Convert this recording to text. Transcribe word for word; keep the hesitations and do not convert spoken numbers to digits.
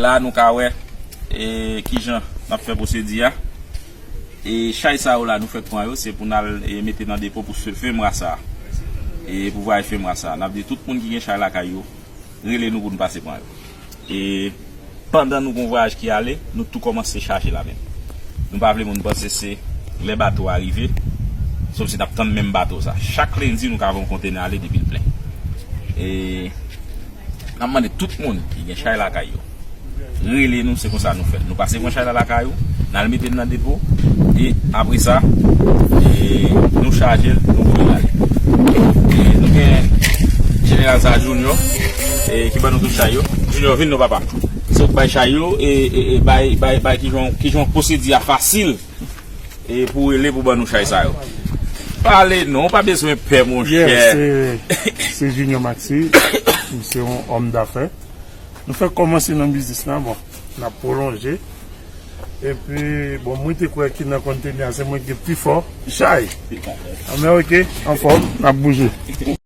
La nou ka wè e, kijan n ap fè pwosedi a. E chay sa yo la nou fèk pran yo, se pou n al e, mete nan depo pou se- fen mwa sa. E pou vwayaje fen mwa sa. N ap di tout moun ki gen chay lakay yo, rele nou pou n pase pran yo. E pandan nou gon vwayaj ki ale, nou tou kòmanse chaje la menm. Nou pa vle moun panse se lè bato a rive, sòf si n ap tann menm bato sa. Chak lendi nou ka voye yon kontenè ale depi l plen. E n ap mande tout moun ki gen chay lakay yo, rele nou, se konsa nou fè. Nou pase pran chay la lakay ou, n al mete l nan depo, e apre sa, e nou chaje l, nou voye l ale. E nou gen Jeneral sa Junior, e ki ban nou tout chay yo. Junior, vin non papa. Se ou k bay chay yo, e, e, e bay, bay, bay kijan, kijan pwosedi a fasil, e pou rele pou ban nou chay sa yo. Pale non, ou pa bezwen pè, monchè. Yeah, se, se Junior Maxi. M se yon òm dafè. Nou fèk kòmanse nan biznis la, bon, n ap pwolonje. Epi, bon, mwen te kwè ki nan kontenè a, se mwen ki gen pi fò chay. Anmè, oke, anfòm, n ap bouje.